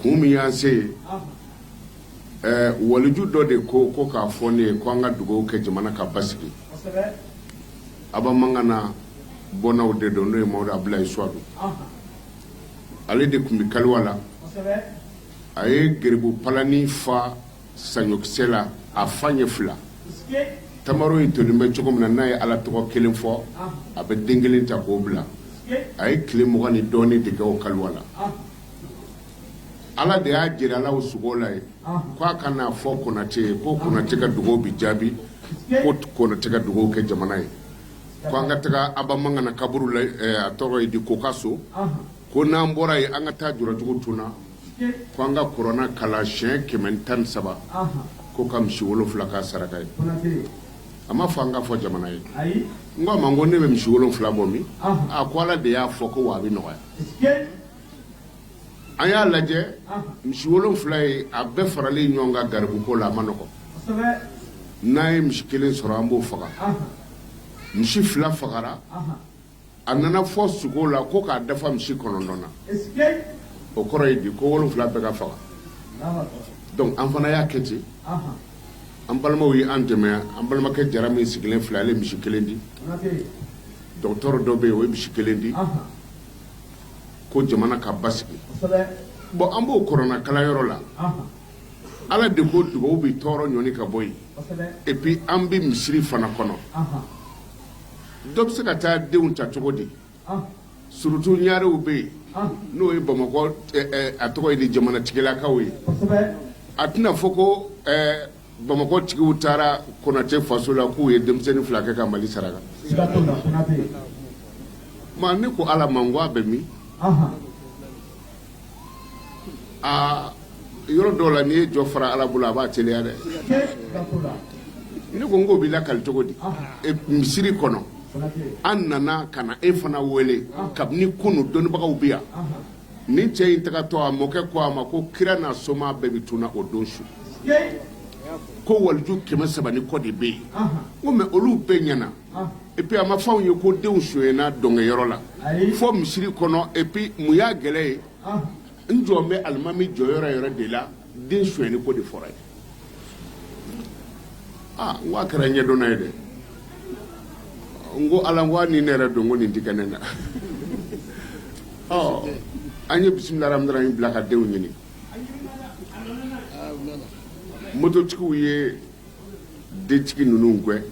Kun min y'an se yen, waliju dɔ de ko ko k'a fɔ ne ye ko an ka dugawu kɛ jamana ka basigi. Aba Mangana bɔnnaw de don, n'o ye Mamadu Abudulayi Suwadu, ale de tun bɛ kaliwa la. A ye geribu palani fa saɲɔkisɛ la, a fa ɲɛ fila. Tamaro in tolen bɛ cogo min na, n'a ye Ala tɔgɔ kelen fɔ, a bɛ den kelen ta k'o bila. A ye tile 20 ni dɔɔnin de kɛ o kaliwa la. Ala de y'a jira a la o sugo la ye ko a ka n'a fɔ Konate ye ko Konate ka dugawu bɛ jaabi, ko Konate ka dugawu kɛ jamana ye, ko an ka taga Aba Mangana kaburu la, a tɔgɔ ye di, Kokaso, ko n'an bɔra yen, an ka taa Jurajugu Tuna, ko an ka kuranɛ kalan siɲɛ 113, ko ka misi 7 k'a saraka ye. A ma fɔ an ka fɔ jamana ye. N ko a ma ko ne bɛ misi 7 bɔ min? A ko Ala de y'a fɔ ko wa a bɛ nɔgɔya. An y'a lajɛ, misi 7 ye, a bɛɛ faralen ɲɔgɔn kan garibuko la, a ma nɔgɔ. N'an ye misi kelen sɔrɔ, an b'o faga. Misi fila fagara. A nana fɔ sugo la ko k'a dafa misi 9 na. O kɔrɔ ye di? Ko 7 bɛɛ ka faga. Donc an fana y'a kɛ ten. An balimaw ye an dɛmɛ. An balimakɛ Jara min sigilen filɛ, ale misi kelen di. Dɔgɔtɔrɔ dɔ bɛ yen, o ye misi kelen di, ko jamana ka basigi. Bon, an b'o kuranɛ kalanyɔrɔ la. Ala de ko dugawu bɛ tɔɔrɔ ɲɔni ka bɔ yen. Et puis an bɛ misiri fana kɔnɔ. Dɔ bɛ se ka taa denw ta cogo di? Surtout ɲarew bɛ yen, n'o ye Bamakɔ, a tɔgɔ ye di, jamanatigilakaw ye. A tɛna fɔ ko Bamakɔ tigiw taara Konate faso la k'u ye denmisɛnnin fila kɛ ka Mali saraka. Ma ne ko Ala ma, n ko a bɛ min? Aa, yɔrɔ dɔw la, n'i ye jɔ fara Ala bolo, a b'a teliya dɛ. Ne ko n k'o b'i lakali cogo di? Misiri kɔnɔ, an nana ka na e fana wele kabini kunun. Dɔnnibagaw bɛ yan. Nin cɛ in tagatɔ, a mɔkɛ ko a ma ko kira n'a soma bɛɛ bɛ tuna o don su, ko waliju 300 ni kɔ de bɛ yen. N ko mais olu bɛɛ ɲɛna. Et puis a ma fɔ anw ye ko denw sonyɛna dɔnkɛyɔrɔ la fo misiri kɔnɔ. Et puis mun y'a gɛlɛya ye? N jɔ bɛ alimami jɔyɔrɔ yɛrɛ de la, den sonyɛni ko de fɔra ye. Aa, n ko a kɛra ɲɛdɔnna ye dɛ. N ko Ala, n ko hali ni ne yɛrɛ don, ko nin tɛ kɛ ne na. Ɔ, an ye bisimila rahmani bila ka denw ɲini. Mototigiw ye dentigi ninnu gɛn,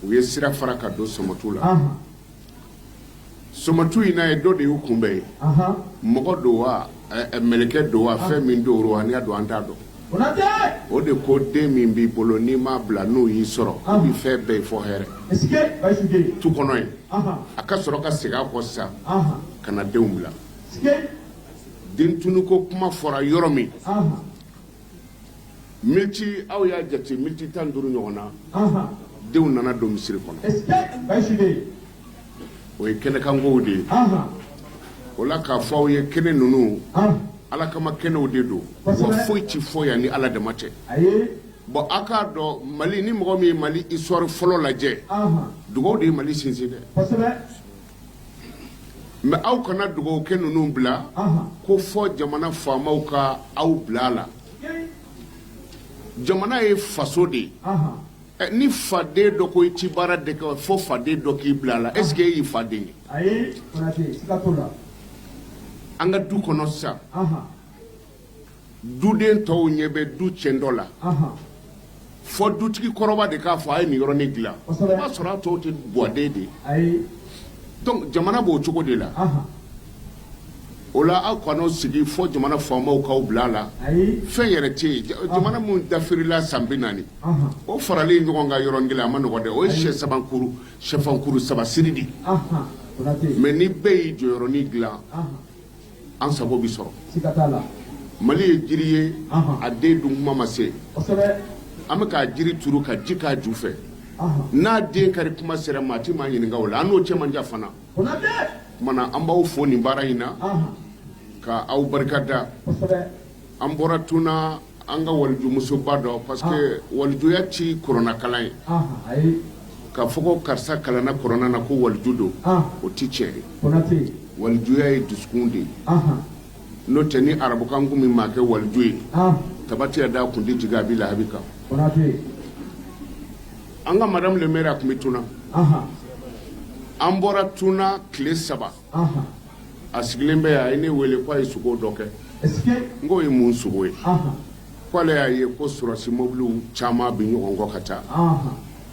u ye sira fara ka don Sɔmɔtu la. Sɔmɔtu in n'a ye dɔ de y'u kunbɛn ye. Mɔgɔ don wa, mɛlɛkɛ don wa, fɛn min don wa, n'i y'a dɔn, an t'a dɔn. O de ko den min b'i bolo, n'i m'a bila, n'o y'i sɔrɔ, i bɛ fɛn bɛɛ fɔ hɛrɛ tu kɔnɔ ye. A ka sɔrɔ ka segin a kɔ sisan ka na denw bila. Den tununko kuma fɔra yɔrɔ min, miniti, aw y'a jate, miniti 15 ɲɔgɔn na, denw nana don misiri kɔnɔ. O ye kɛnɛkankow de ye. O la k'a fɔ aw ye, kɛnɛ ninnu, Ala kama kɛnɛw de don, wa foyi ti fɔ yan ni Ala dama tɛ. Bon, a k'a dɔn, Mali, ni mɔgɔ min ye Mali histoire fɔlɔ lajɛ, dugawu de ye Mali sinsin dɛ. Mais aw kana dugawu kɛ ninnu bila ko fɔ jamana faamaw ka aw bila a la. Jamana ye faso de ye. Ni faden dɔ ko i ti baara de kɛ, fo faden dɔ k'i bila a la, est ce que e y'i faden ye? An ka du kɔnɔ sisan, duden tɔw ɲɛ bɛ du cɛn dɔ la, fɔ dutigi kɔrɔba de k'a fɔ a ye nin yɔrɔnin dilan. O b'a sɔrɔ a tɔw tɛ buwaden de ye. Donc jamana b'o cogo de la. O la aw kana sigi fɔ jamana faamaw k'aw bila a la. Fɛn yɛrɛ tɛ yen. Jamana min dafirila san 40, o faralen ɲɔgɔn kan yɔrɔ kelen, a ma nɔgɔ dɛ. O ye sɛ sabankuru, sɛfankuru saba siri de. Mais ni bɛɛ y'i jɔyɔrɔnin dilan, an sago bɛ sɔrɔ. Mali ye jiri ye, a den dun kuma ma se. An bɛ k'a jiri turu ka ji k'a ju fɛ. N'a den kari kuma sera, maa ti maa ɲininka o la. An n'o cɛ man jan fana. Kumana an b'aw fo nin baara in na, ka aw barika da. An bɔra tuna, an ka walijumusoba dɔ, parce que walijuya ti kuranɛ kalan ye. K'a fɔ ko karisa kalanna kuranɛ na ko waliju don, o ti tiɲɛ ye. Walijuya ye dusukun de ye. N'o tɛ ni arabukan kun bɛ maa kɛ waliju ye, tabati yada kun tɛ jigin abi lahabi kan. An ka madame le maire, a tun bɛ Tuna. An bɔra Tuna tile 3, a sigilen bɛ yan, a ye ne wele k'a ye sugo dɔ kɛ. N k'o ye mun sugo ye? K'ale y'a ye ko sɔrɔdasi mobiliw caman bɛ ɲɔgɔn kɔ ka taa,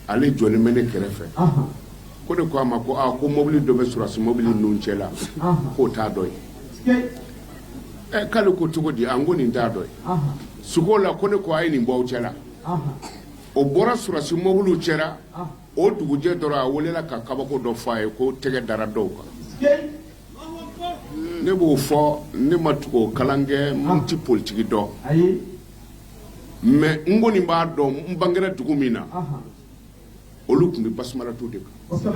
ale jɔlen bɛ ne kɛrɛfɛ. Ko ne ko a ma ko aa, ko mobili dɔ bɛ sɔrɔdasi mobili ninnu cɛ la, k'o t'a dɔ ye. Ɛ, k'ale ko cogo di? An ko nin t'a dɔ ye. Sugo la, ko ne ko a ye nin bɔ aw cɛ la. O bɔra sɔrɔdasi mobiliw cɛra. O dugujɛ dɔrɔn, a welela ka kabako dɔ fɔ a ye ko tɛgɛ dara dɔw kan. Ne b'o fɔ, ne ma tugu o kalan kɛ, n tɛ politiki dɔn, mais n kɔni b'a dɔn, n bangera dugu min na, olu tun bɛ basumalatu de kan.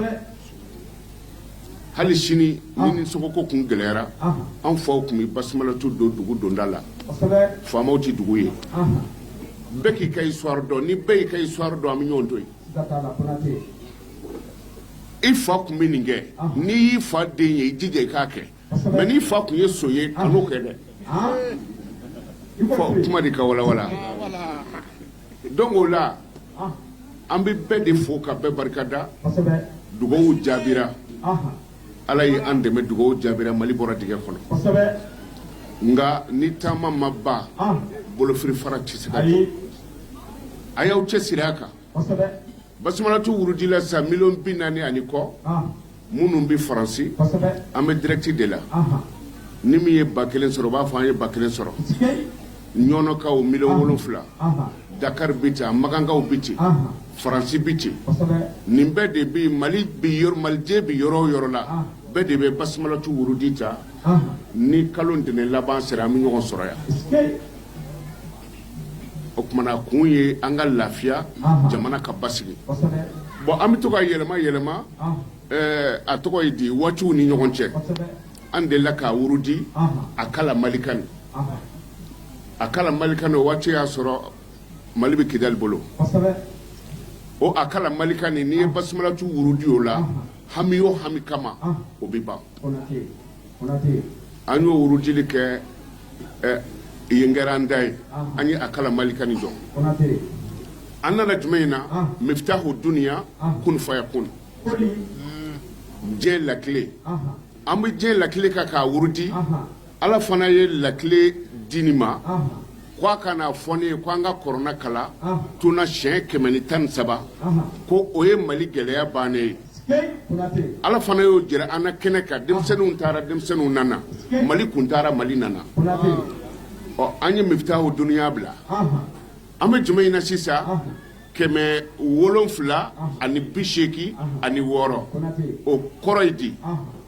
Hali sini ni ni sogoko kun gɛlɛyara, an faw tun bɛ basumalatu don dugu donda la. Faamaw tɛ dugu ye. Bɛɛ k'i ka histoire dɔn. Ni bɛɛ y'i ka histoire dɔn, an bɛ ɲɔgɔn to yen. I fa tun bɛ nin kɛ, n'i y'i fa den ye, i jija i k'a kɛ. Mais n'i fa tun ye son ye, kan'o kɛ dɛ. Fɔ kuma de ka walawala. Donc o la, an bɛ bɛɛ de fo ka bɛɛ barika da. Dugawu jaabira, Ala ye an dɛmɛ, dugawu jaabira, Mali bɔra dingɛ kɔnɔ. Nka ni taama ma ban, bolofiri fara tɛ se ka jɔ. A y'aw cɛ siri a kan. Basumalatu wurudila sa miliyɔn 40 ani kɔ minnu bɛ Faransi, an bɛ direct de la. Ni min ye 1000 sɔrɔ, o b'a fɔ an ye 1000 sɔrɔ. Ɲɔnɔkaw miliyɔn 7, Dakar bi ten, Makankaw bi ten, Faransi bi ten, nin bɛɛ de bɛ Mali, bi maliden bɛ yɔrɔ o yɔrɔ la, bɛɛ de bɛ basumalatu wurudi ta. Ni kalo ntɛnɛn laban sera, an bɛ ɲɔgɔn sɔrɔ yan. O tumana kun ye an ka lafiya, jamana ka basigi. Bon, an bɛ to ka yɛlɛma yɛlɛma, a tɔgɔ ye di, waatiw ni ɲɔgɔn cɛ. An delila k'a wurudi a kala malikan, a kala malikan. O waati y'a sɔrɔ Mali bɛ Kidali bolo. O a kala malikan nin, n'i ye basumalatu wurudi o la, hami o hami kama, o bɛ ban. An y'o wurudili kɛ, yen kɛra an da ye. An ye a kala malikan nin jɔ. An nana jumɛn in na? Miftahu duniya kun fayakun, diɲɛ lakile. An bɛ diɲɛ lakile kan k'a wurudi. Ala fana ye lakile di nin ma ko a ka n'a fɔ ne ye ko an ka kɔrɔna kalan tuna siɲɛ 113, ko o ye Mali gɛlɛya bannen ye. Ala fana y'o jira an na kɛnɛ kan. Denmisɛnninw taara, denmisɛnninw nana, Mali kun taara, Mali nana. Ɔ, an ye miftahu duniya bila. An bɛ jumɛn in na sisan? 786. O kɔrɔ ye di?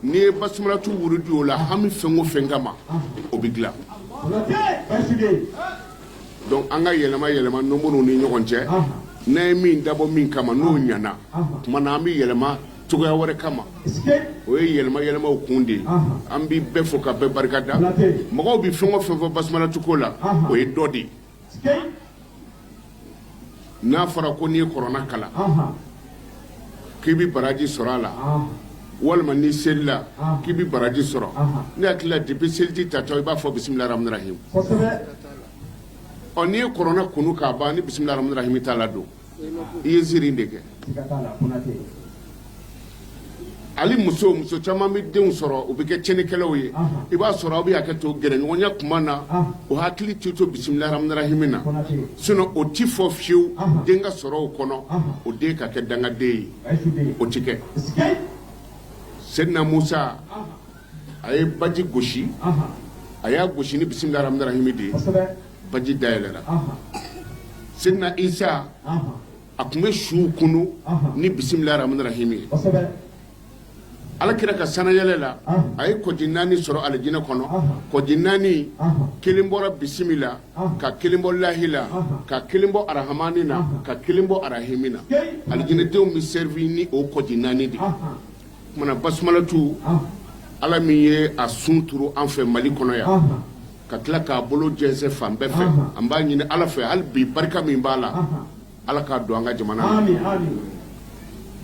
N'i ye basumalatu wurudi o la, hami fɛn o fɛn kama, o bɛ dilan. Donc an ka yɛlɛma yɛlɛma nombre ni ɲɔgɔn cɛ. N'an ye min dabɔ min kama, n'o ɲana tuma na, an bɛ yɛlɛma cogoya wɛrɛ kama. O ye yɛlɛma yɛlɛmaw kun de ye. An bɛ bɛɛ fo ka bɛɛ barika da. Mɔgɔw bɛ fɛn o fɛn fɔ basumalatu ko la, o ye dɔ de ye. N'a fɔra ko n'i ye kɔrɔna kalan k'i bɛ baraji sɔrɔ a la, walima n'i selila k'i bɛ baraji sɔrɔ, ne hakili la, depuis seliji tatɔ, i b'a fɔ bisimila rahmani rahim. Ɔ, n'i ye kɔrɔna kunu k'a ban ni bisimila rahmani rahim t'a la don, i ye ziiri de kɛ. Ali muso muso caman bɛ denw sɔrɔ, u bɛ kɛ tiɲɛnikɛlaw ye. I b'a sɔrɔ aw bɛ hakɛ to, gɛrɛɲɔgɔnya tuma na, o hakili tɛ to bisimila rahmani rahim na. Sinon o tɛ fɔ fiyewu den ka sɔrɔ o kɔnɔ, o den ka kɛ dangaden ye, o tɛ kɛ. Seyidina Musa, a ye baji gosi, a y'a gosi ni bisimila rahmani rahim de ye, baji dayɛlɛra. Seyidina Isa, a tun bɛ suw kunu ni bisimila rahmani rahim ye. Ala kira ka sanayɛlɛ la, a ye kɔji naani sɔrɔ alijinɛ kɔnɔ. Kɔji naani, kelen bɔra bisimila, ka kelen bɔ lahila, ka kelen bɔ arahamani na, ka kelen bɔ arahimi na. Alijinɛdenw bɛ servi ni o kɔji naani de. Kumana basumalatu, Ala min ye a sun turu an fɛ Mali kɔnɔ yan, ka tila k'a bolo jɛnsɛn fan bɛɛ fɛ, an b'a ɲini Ala fɛ hali bi, barika min b'a la, Ala k'a don an ka jamana na.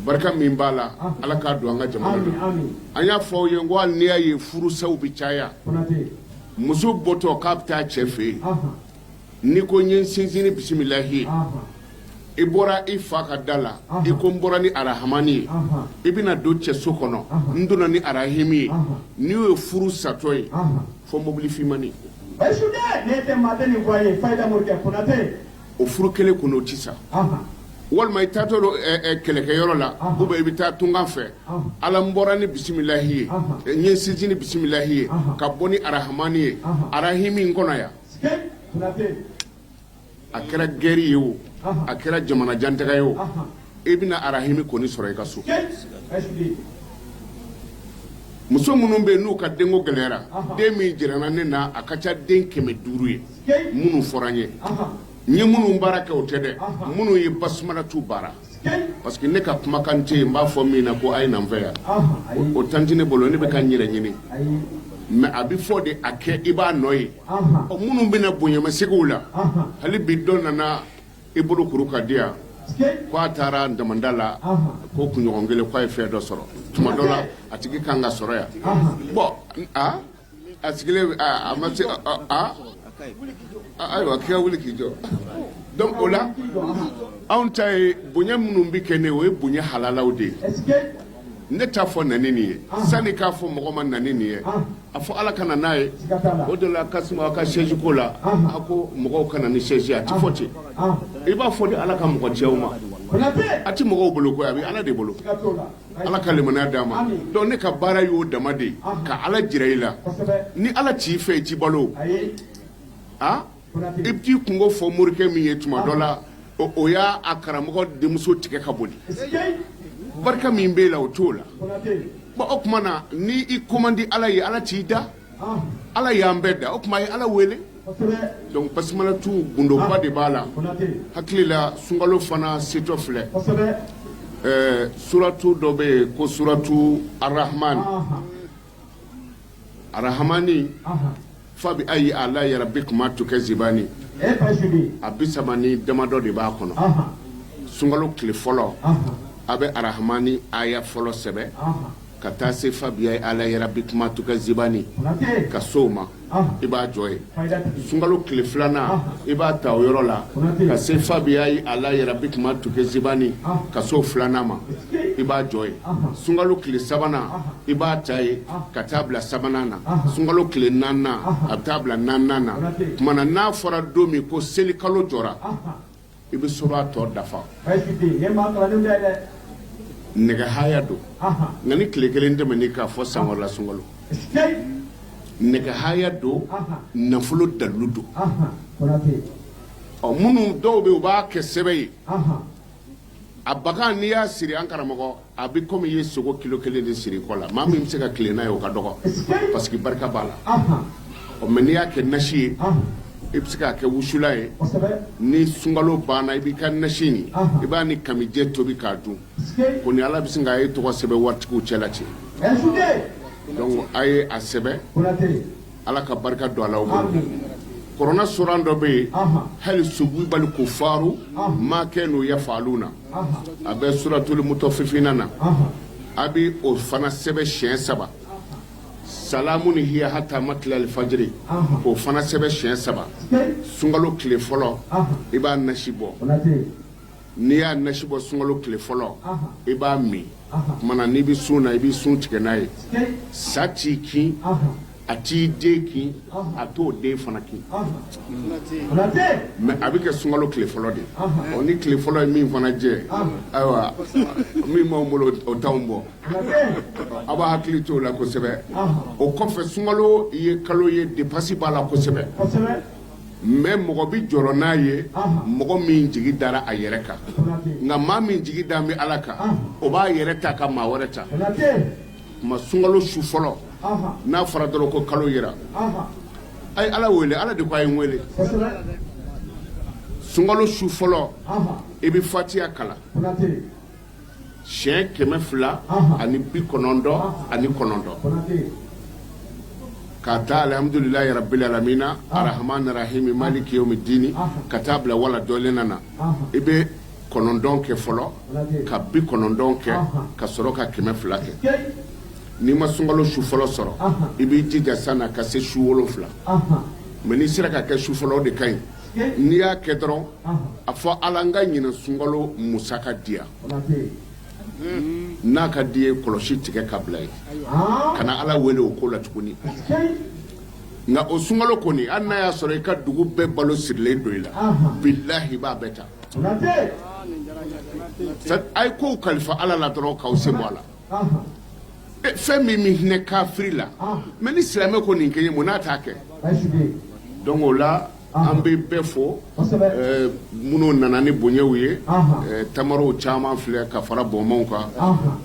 Barika min b'a la, Ala k'a don an ka jamana na. An y'a fɔ aw ye ko hali n'i y'a ye furusaw bɛ caya, Muso bɔtɔ k'a bɛ taa cɛ fɛ yen, n'i ko n ye n sinsin ni bisimilahi ye, i bɔra i fa ka da la, i ko n bɔra ni arahamani ye, i bɛna don cɛ so kɔnɔ, n donna ni arahimi ye. N'i y'o ye furu satɔ ye, fo mobili finmani. O furu kelen kɔnɔ, o tɛ sa. Walima i taatɔ don kɛlɛkɛyɔrɔ la, ou bien i bɛ taa tunga fɛ, Ala, n bɔra ni bisimilahi ye, n ye sinsin ni bisimilahi ye ka bɔ ni arahamani ye, arahimi n kɔnɔ yan. A kɛra guerre ye o, a kɛra jamana jantaga ye o, i bɛna arahimi kɔni sɔrɔ i ka so. Muso minnu bɛ yen n'u ka denko gɛlɛyara, den min jirana ne na, a ka ca den 500 ye minnu fɔra n ye. N ye minnu baara kɛ, o tɛ dɛ, minnu ye basumalatu baara, parce que ne ka kumakan tɛ yen n b'a fɔ min na ko a ye na n fɛ yan, o temps tɛ ne bolo. Ne bɛ ka n yɛrɛ ɲini, mais a bɛ fɔ de a kɛ, i b'a nɔ ye. Ɔ, minnu bɛna bonyamasegin la, hali bi dɔ nana i bolo kuru ka di yan ko a taara damanda la ko kunɲɔgɔn kelen k'a ye fɛn dɔ sɔrɔ. Tuma dɔ la, a tigi kan ka sɔrɔ yan. Bon, a a sigilen, a ma se a, ayiwa, k'i ka wuli k'i jɔ. Donc o la, anw ta ye bonya minnu bɛ kɛ ne, o ye bonya halalaw de ye. Ne t'a fɔ nani nin ye. Sani k'a fɔ mɔgɔ ma nani nin ye, a fɔ Ala ka na n'a ye. O de la, Kasimu, aw ka chaise ko la, a ko mɔgɔw ka na ni chaise ye, a tɛ fɔ ten. I b'a fɔ de Ala ka mɔgɔ cɛw ma. A tɛ mɔgɔw bolo koyi, a bɛ Ala de bolo. Ala ka limaniya d'a ma. Donc ne ka baara y'o dama de ye, ka Ala jira i la. Ni Ala t'i fɛ, i t'i balo. A i bɛ t'i kunko fɔ morikɛ min ye, tuma dɔ la o y'a a karamɔgɔ denmuso tigɛ ka boli. Barika min b'e la, o t'o la. Bon, o tuma na, ni i ko man di Ala ye, Ala t'i da. Ala y'an bɛɛ da, o tuma a ye Ala wele. Donc basimalatu gundoba de b'a la. Hakili la, sunkalo fana setɔ filɛ. Suratu dɔ bɛ yen ko suratu Arahman. Arahamani, fabi ayi alayi rabikuma tukazibani, a 30 ni damadɔ de b'a kɔnɔ. Sunkalo tile fɔlɔ, a bɛ Arahamani aya fɔlɔ sɛbɛn ka taa se fabi ayi alayi rabikuma tukazibani ka so ma, i b'a jɔ ye. Sunkalo tile filanan, i b'a ta o yɔrɔ la ka se fabi ayi alayi rabikuma tukazibani ka so filanan ma, i b'a jɔ ye. Sunkalo tile sabanan, i b'a ta ye ka taa bila sabanan na. Sunkalo tile naaninan, a bɛ taa bila naaninan na. Tuma na, n'a fɔra don min ko selikalo jɔra, i bɛ sura tɔ dafa. Nɛgɛ haya don, nka ni tile kelen tɛmɛn'i kan fɔ san wɛrɛ la sunkalo. Nɛgɛ haya don, nafolo dalilu don. Ɔ, minnu dɔw bɛ, u b'a kɛ sɛbɛn ye. A bagan, n'i y'a siri, an karamɔgɔ, a bɛ komi i ye sogo kilo kelen de siri kɔ la. Maa min bɛ se ka tilen n'a ye, o ka dɔgɔ, parce que barika b'a la. Ɔ, mais n'i y'a kɛ nasi ye, i bɛ se k'a kɛ wusula ye. Ni sunkalo banna, i b'i ka nasi nin, i b'a ni kamijɛ tobi k'a dun. Ko ni Ala bɛ sin k'a ye tɔgɔ sɛbɛn waritigiw cɛ la ten. Donc a ye a sɛbɛn, Ala ka barika don a la. Bolo kuranɛ suran dɔ bɛ yen, hali subibali kufaru ma kanu yafaluna, a bɛ suratul mutafifina na. A bɛ o fana sɛbɛn siɲɛ saba. Salamun hiya hata matla'il fajiri, k'o fana sɛbɛn siɲɛ saba. Sunkalo tile fɔlɔ, i b'a nasi bɔ. N'i y'a nasi bɔ sunkalo tile fɔlɔ, i b'a min. Tuma na, n'i bɛ sun na, i bɛ sun tigɛ n'a ye. Sa t'i kin, a t'i den kin, a t'o den fana kin. Mais a bɛ kɛ sunkalo tile fɔlɔ de. Ɔ, ni tile fɔlɔ ye min fana jɛ, ayiwa, min b'anw bolo, o t'anw bɔ. A b'a hakili t'o la kosɛbɛ. O kɔfɛ, sunkalo ye kalo ye, dépense b'a la kosɛbɛ. Mais mɔgɔ bɛ jɔrɔ n'a ye, mɔgɔ min jigi dara a yɛrɛ kan. Nka maa min jigi da bɛ Ala kan, o b'a yɛrɛ ta ka maa wɛrɛ ta. Tuma sunkalo su fɔlɔ, n'a fɔra dɔrɔn ko kalo yera, a ye Ala wele. Ala de ko a ye n wele. Sunkalo su fɔlɔ, i bɛ fatiya kalan siɲɛ 299, ka taa alhamdulilayi rabbil alamina arahaman rahimi maliki yomi dini ka taa bila wala dɔlena na. I bɛ 90 kɛ fɔlɔ, ka 90 kɛ, ka sɔrɔ ka 200 kɛ. N'i ma sunkalo su fɔlɔ sɔrɔ, i b'i jija san'a ka se su 7, mais n'i sera ka kɛ su fɔlɔ, o de ka ɲi. N'i y'a kɛ dɔrɔn, a fɔ Ala, n ka ɲinan sunkalo musaka di yan. N'a ka di ye, kɔlɔsi tigɛ ka bila yen, kana Ala wele o ko la tuguni. Nka o sunkalo kɔni, hali n'a y'a sɔrɔ i ka dugu bɛɛ balo sirilen don i la, bilahi, i b'a bɛɛ ta. A ye kow kalifa Ala la dɔrɔn, k'aw sen bɔ a la. Fɛn min bɛ hinɛ kafiri la, mais ni silamɛ ko nin kɛ ye, mun n'a t'a kɛ? Donc o la, an bɛ bɛɛ fo, minnu nana ni bonyaw ye. Tamaraw caman filɛ ka fara bɔnbɔnw kan.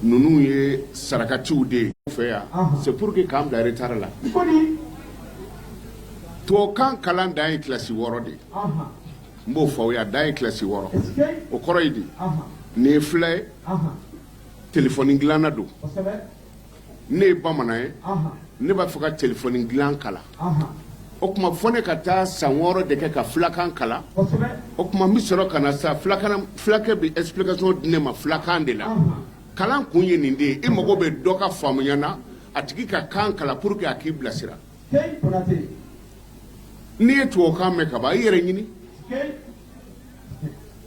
Ninnu ye sarakatiw de ye fɛ yan, c'est pour que k'an bila retard la. Tubabukan kalan dan ye kilasi 6 de ye. N b'o fɔ aw ye, a dan ye kilasi 6. O kɔrɔ ye di? Nin ye fila ye, telefɔni dilanna don. Ne ye bamanan ye, ne b'a fɛ ka telefɔni dilan kalan. O tuma, fo ne ka taa san 6 de kɛ ka filakan kalan. O tuma, n bɛ sɔrɔ ka na sa, fulakɛ bɛ explication di ne ma filakan de la. Kalan kun ye nin de ye. I mago bɛ dɔ ka faamuya na, a tigi ka kan kalan pour que a k'i bilasira. N'i ye tubabukan mɛn ka ban, i yɛrɛ ɲini,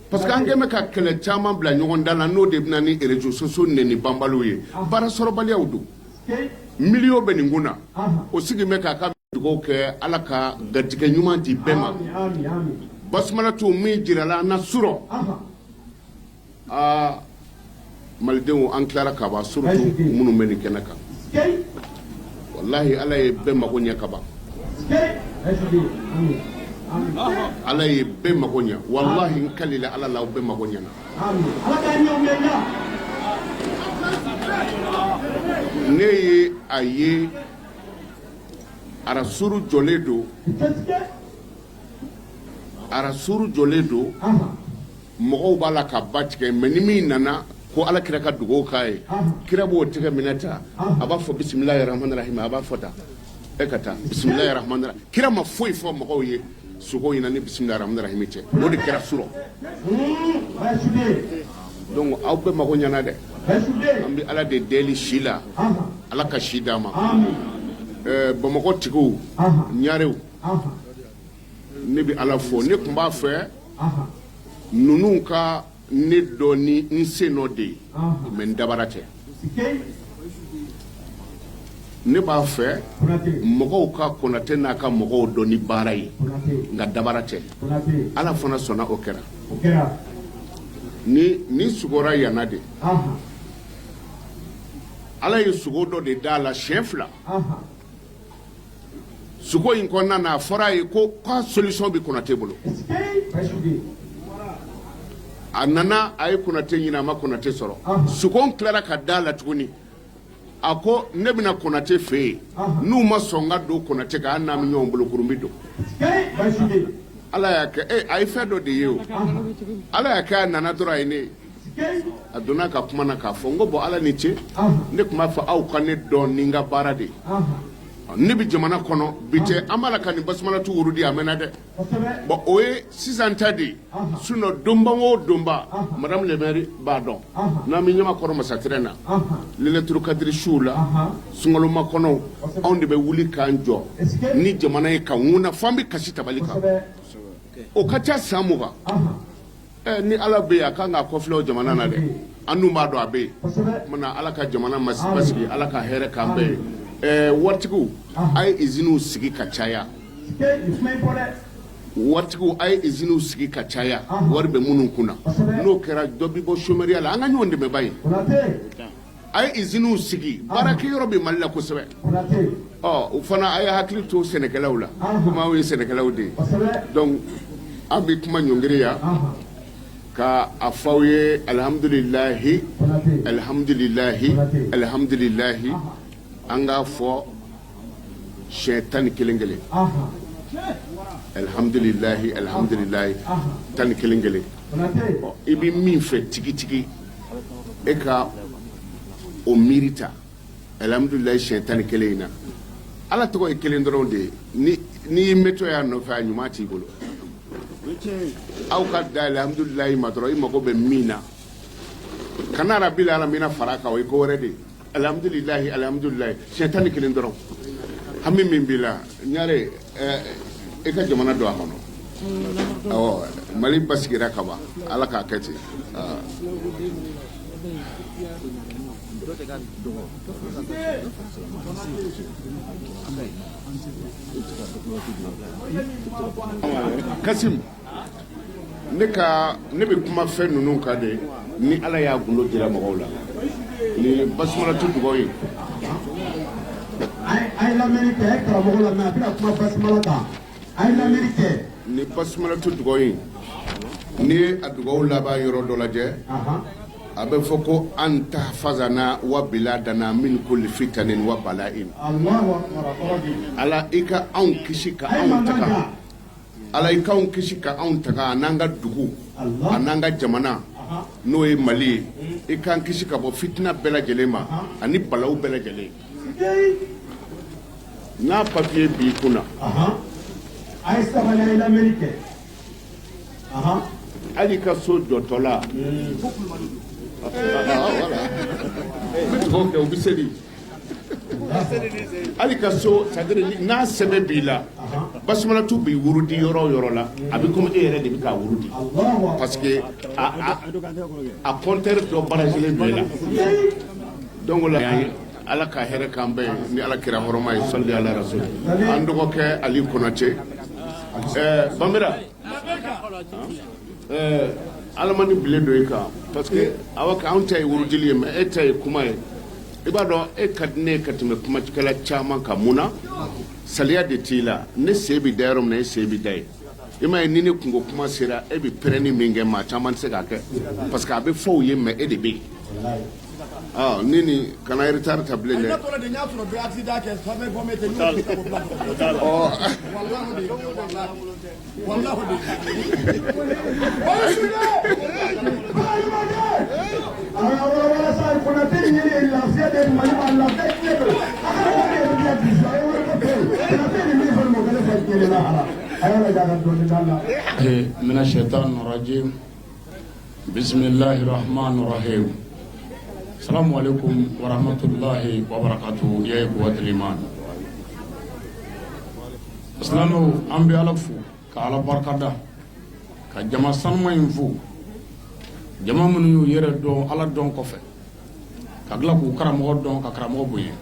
parce que an kɛn bɛ ka kɛlɛ caman bila ɲɔgɔn da la, n'o de bɛna ni réseaux sociaux nɛni banbaliw ye. Baara sɔrɔbaliyaw don, miliyɔn bɛ nin kun na. O sigi bɛ k'a ka dugawu kɛ, Ala ka garijɛgɛ ɲuman di bɛɛ ma. Basumalatu min jirala an na surɔ, aa, malidenw, an tilara ka ban, surtout minnu bɛ nin kɛnɛ kan. Walahi, Ala ye bɛɛ mago ɲɛ ka ban. Ala ye bɛɛ mago ɲɛ. Walahi, n kalila Ala la, aw bɛɛ mago ɲɛna. Ne ye a ye, arasuru jɔlen don, arasuru jɔlen don, mɔgɔw b'a la ka ba tigɛ. Mais ni min nana ko Ala kira ka dugawu k'a ye, kira b'o tɛgɛ minɛ ta, a b'a fɔ bisimilahi rahmani rahim, a b'a fɔ tan, e ka taa, bisimilahi rahmani rahim. Kira ma foyi fɔ mɔgɔw ye suko in na ni bisimilahi rahmani rahim tɛ. O de kɛra surɔ. Donc aw bɛɛ mago ɲɛna dɛ. An bɛ Ala de deli si la, Ala ka si d'an ma. Bamakɔ tigiw, ɲarew, ne bɛ Ala fo. Ne tun b'a fɛ ninnu ka ne dɔn ni n sen nɔ de ye, mais n dabara tɛ. Ne b'a fɛ mɔgɔw ka Konatɛ n'a ka mɔgɔw dɔn ni baara ye, nka dabara tɛ. Ala fana sɔnna, o kɛra. Ni ni sugora yanna de, Ala ye sugo dɔ de d'a la siɲɛ 2. Sugo in kɔnɔna na, a fɔra a ye ko k'a solution bɛ Konatɛ bolo. A nana, a ye Konatɛ ɲini, a ma Konatɛ sɔrɔ. Sugo tilara ka da la tuguni, a ko ne bɛna Konatɛ fɛ yen, n'u ma sɔn ka don Konatɛ kan, hali n'an bɛ ɲɔgɔn bolo kurun bɛ don. Ala y'a kɛ, a ye fɛn dɔ de ye o. Ala y'a kɛ, a nana dɔrɔn, a ye ne ye. A donna ka kuma na k'a fɔ n ko bon, Ala ni ce. Ne tun b'a fɔ aw ka ne dɔn ni n ka baara de ye. Ne bɛ jamana kɔnɔ bi tɛ, an b'a la ka nin basumalatu wurudi, a mɛnna dɛ. Bon, o ye sisan ta de ye. Sinon, donba o donba, madame le maire b'a dɔn, n'an bɛ Ɲamakɔrɔ masatɛrɛn na, lɛlɛturu kadiri suw la, sunkalo makɔnɔw, anw de bɛ wuli k'an jɔ ni jamana ye ka ŋuna fo an bɛ kasi tabali kan. O ka ca san 20. Ni Ala bɛ yen, a kan k'a kɔfilɛ o jamana na dɛ. An dun b'a dɔn a bɛ yen. Munna Ala ka jamana basigi, Ala ka hɛrɛ k'an bɛɛ ye. Waritigiw, a ye usines sigi ka caya. Waritigiw, a ye usines sigi ka caya, wari bɛ minnu kunna. N'o kɛra, dɔ bɛ bɔ chômeur ya la. An ka ɲɔgɔn dɛmɛba ye. A ye usines sigi, baarakɛyɔrɔ bɛ Mali la kosɛbɛ. Ɔ, o fana, a ye hakili to sɛnɛkɛlaw la, komi aw ye sɛnɛkɛlaw de ye. Donc an bɛ kuma ɲɔngiri yan ka a fɔ aw ye: alihamudulilahi, alihamudulilahi, alihamudulilahi. An k'a fɔ siɲɛ 11 kelen, alihamudulilahi, alihamudulilahi, 11 kelen. I bɛ min fɛ tigitigi, e ka o miiri ta alihamudulilahi siɲɛ 11 in na. Ala tɔgɔ ye kelen dɔrɔn de ye. Ni n'i y'i mɛtɔ y'a nɔfɛ, a ɲuman t'i bolo. Aw ka da alihamudulilahi ma dɔrɔn, i mago bɛ min na, kana rabbil alamina fara kan, o ye ko wɛrɛ de ye. Alhamdulilahi, alhamdulilahi, siɲɛ 11 dɔrɔn. Hami min b'i la, ɲare, i ka jamana don a kɔnɔ. Awɔ, Mali basigira ka ban, Ala k'a kɛ ten. Kasim, ne ka ne bɛ kuma fɛn ninnu kan de ni Ala y'a gundo jira mɔgɔw la ni basumalatu dugawu ye. A ye lamɛnni kɛ, a ye karamɔgɔ lamɛn, a bɛna kuma basumala kan, a ye lamɛnni kɛ. Ni basumalatu dugawu ye, n'i ye a dugawu laban yɔrɔ dɔ lajɛ, a bɛ fɔ ko an tahfazana wa biladana min kulli fitanin wa bala'in. Ala, i ka anw kisi ka anw tanga. Ala, i k'anw kisi ka anw tanga, a n'an ka dugu, a n'an ka jamana, n'o ye Mali ye. I k'an kisi ka bɔ fitina bɛɛ lajɛlen ma ani balawu bɛɛ lajɛlen. N'a papiye b'i kun na, a ye sabali, a ye lamɛnni kɛ. Hali ka so jɔtɔ la, voilà, n bɛ dugawu kɛ, u bɛ seli. Hali ka so, c'est à dire n'a sɛbɛn b'i la, basumalatu b'i wurudi yɔrɔ o yɔrɔ la, a bɛ komi e yɛrɛ de bɛ k'a wurudi, parce que a compteur dɔ branché don e la. Donc o la, Ala ka hɛrɛ k'an bɛɛ ye ni Ala kira hɔrɔma ye. Sɔli ala rasul. An dɔgɔkɛ Ali Konate, ɛɛ Banbera, ɛɛ Alamani bilen don e kan, parce que awa anw ta ye wurudili ye, mais e ta ye kuma ye. I b'a dɔn, e ka di ne ye ka tɛmɛ kumakɛla caman kan. Mun na? Saliya de t'i la. Ne sen bɛ da yɔrɔ min na, e sen bɛ da yen. I m'a ye, ni ne kunko kuma sera, e bɛ pɛrɛnni min kɛ, maa caman tɛ se k'a kɛ, parce que a bɛ fɔ u ye, mais e de bɛ yen. Ni nin kana retard ta bilen dɛ. Ne tɔgɔ de n y'a sɔrɔ bɛɛ accident kɛ sapeur pompier tɛ n y'o ta k'o bila. Walahi de, walahi de. Walasa Konate nin ye lafiya de Mali ma, lafiya diɲɛ don. A ka wari yɛrɛ diya bi a ye wari ko to yen. Konate nin min fɔ nin ma, o ka ne fa diɲɛ de lahara. A y'a lajɛ a ka dɔɔnin d'a la. من الشيطان الرجيم بسم الله الرحمن الرحيم السلام عليكم ورحمة الله وبركاته يا إخوة الإيمان. Silamɛw, an bɛ Ala fo ka Ala barikada ka jama sanuma in fo, jama minnu y'u yɛrɛ dɔn Ala dɔn kɔfɛ, ka tila k'u karamɔgɔ dɔn, ka karamɔgɔ bonya.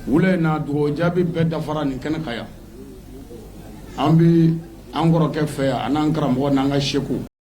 Wula in na, dugawu jaabi bɛɛ dafara nin kɛnɛ kan yan. An bɛ an kɔrɔkɛ fɛ yan, a n'an karamɔgɔ n'an ka seku.